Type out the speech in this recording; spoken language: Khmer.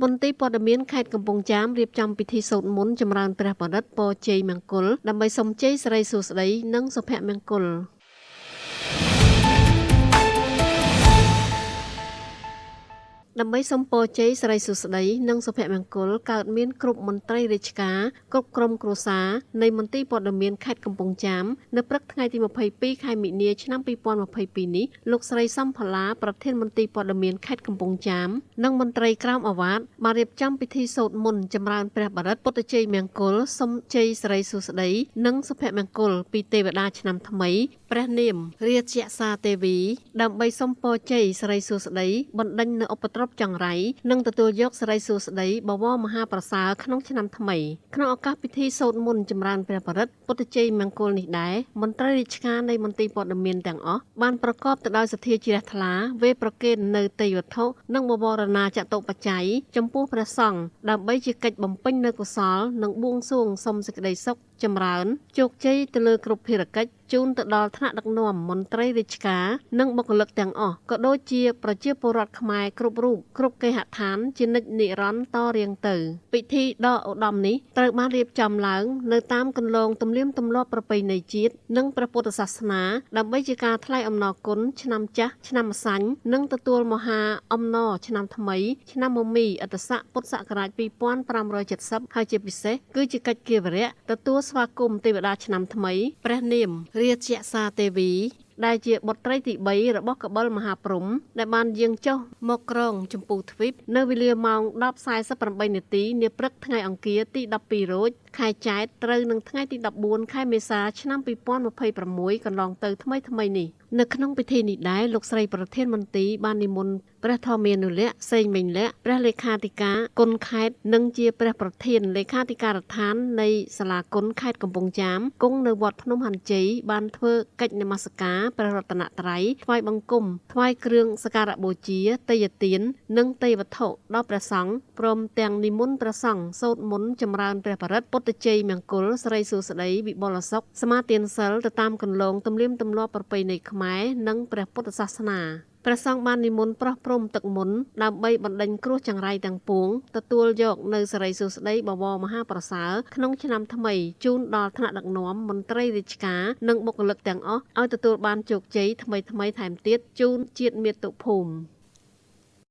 មន្ទីរព័ត៌មានខេត្តកំពង់ចាមរៀបចំពិធីសូត្រមន្តចម្រើនព្រះបរិត្តពរជ័យមង្គលដើម្បីសុំជ័យសិរីសួស្តីនិងសុភមង្គល។ ដើម្បីសុំពរជ័យសិរីសួស្តីនិងសុភមង្គលកើតមានគ្រប់មន្ត្រីរាជការគ្រប់ក្រុមគ្រួសារនៃមន្ទីរព័ត៌មានខេត្តកំពង់ចាមនៅព្រឹកថ្ងៃទី22ខែមិនិនាឆ្នាំ2022នេះលោកស្រីសំផល្លាប្រធានមន្ទីរព័ត៌មានខេត្តកំពង់ចាមនិងមន្ត្រីក្រោមអាវ៉ាតបានរៀបចំពិធីសូត្រមន្តចម្រើនព្រះបរិត្តពុទ្ធជ័យមង្គលសុំជ័យសិរីសួស្តីនិងសុភមង្គលពីទេវតាឆ្នាំថ្មីព្រះនាមរាជសាទេវីដើម្បីសុំពរជ័យសិរីសួស្តីបណ្ដេញនៅឧបទ្រពចង្រៃនិងទទួលយកសិរីសួស្តីបវរមហាប្រសើរក្នុងឆ្នាំថ្មីក្នុងឱកាសពិធីសូត្រមន្តចម្រើនព្រះបរិត្តពុទ្ធជ័យមង្គលនេះដែរមន្ត្រីរាជការនៃមន្ទីរព័ត៌មានទាំងអស់បានប្រកបទៅដោយសទ្ធាជ្រះថ្លាវេប្រគេននៅទេយវត្ថុនិងបវរណាចតុបច្ច័យចំពោះព្រះសង្ឃដើម្បីជាកិច្ចបំពេញនូវកុសលនិងបួងសួងសុំសេចក្តីសុខចម្រើនជោគជ័យទៅលើគ្រប់ភារកិច្ចជូនទៅដល់ថ្នាក់ដឹកនាំមន្ត្រីរាជការនិងបុគ្គលិកទាំងអស់ក៏ដូចជាប្រជាពលរដ្ឋខ្មែរគ្រប់រូបគ្រប់គេហដ្ឋានជានិច្ចនិរន្តរ៍តរៀងទៅពិធីដ៏ឧត្តមនេះត្រូវបានរៀបចំឡើងនៅតាមគន្លងទំនៀមទម្លាប់ប្រពៃណីជាតិនិងព្រះពុទ្ធសាសនាដើម្បីជាការថ្លែងអំណរគុណឆ្នាំចាស់ឆ្នាំម្សាញ់និងទទួលមហាអំណរឆ្នាំថ្មីឆ្នាំមមីអត្តស័កពុទ្ធសករាជ2570ហើយជាពិសេសគឺជាកិច្ចគាវរៈទទួលស្វាគមន៍ទេវតាឆ្នាំថ្មីព្រះនាមរាជសាទេវីដែលជាបុត្រីទី3របស់កបិលមហាព្រហ្មដែលបានយាងចុះមកក្រុងចម្ពូទ្វីបនៅវេលាម៉ោង10:48នាទីនាព្រឹកថ្ងៃអង្គារទី12រោចខែចែត្រត្រូវនឹងថ្ងៃទី14ខែមេសាឆ្នាំ2026កន្លងទៅថ្មីៗនេះនៅក្នុងពិធីនេះដែរលោកស្រីប្រធានមន្ទីរបាននិមន្តព្រះធម្មានុលក្សសេងមេងលក្សព្រះលេខាធិការគុណខេត្តនិងជាព្រះប្រធានលេខាធិការដ្ឋាននៃសាលាគុណខេត្តកំពង់ចាមគង់នៅវត្តភ្នំហាន់ជ័យបានធ្វើកិច្ចនមស្ការព្រះរតនត្រ័យថ្វាយបង្គំថ្វាយគ្រឿងសក្ការៈបូជាទេយទាននិងទេយវត្ថុដល់ព្រះសង្ឃព្រមទាំងនិមន្តព្រះសង្ឃសូត្រមន្តចម្រើនព្រះបរិត្តពុទ្ធជ័យមង្គលសិរីសួស្តីវិបុលសុខសមាទានសិលទៅតាមគន្លងទំនៀមទម្លាប់ប្រពៃណីខ្មែរនិងព្រះពុទ្ធសាសនាព្រះសង្ឃបាននិមន្តប្រោះព្រំទឹកមន្តដើម្បីបណ្ដេញគ្រោះចង្រៃទាំងពួងទទួលយកនៅសិរីសួស្តីបវរមហាប្រសើរក្នុងឆ្នាំថ្មីជូនដល់ថ្នាក់ដឹកនាំមន្ត្រីរាជការនិងបុគ្គលិកទាំងអស់ឲ្យទទួលបានជោគជ័យថ្មីៗថែមទៀតជូនជាតិមាតុភូមិ។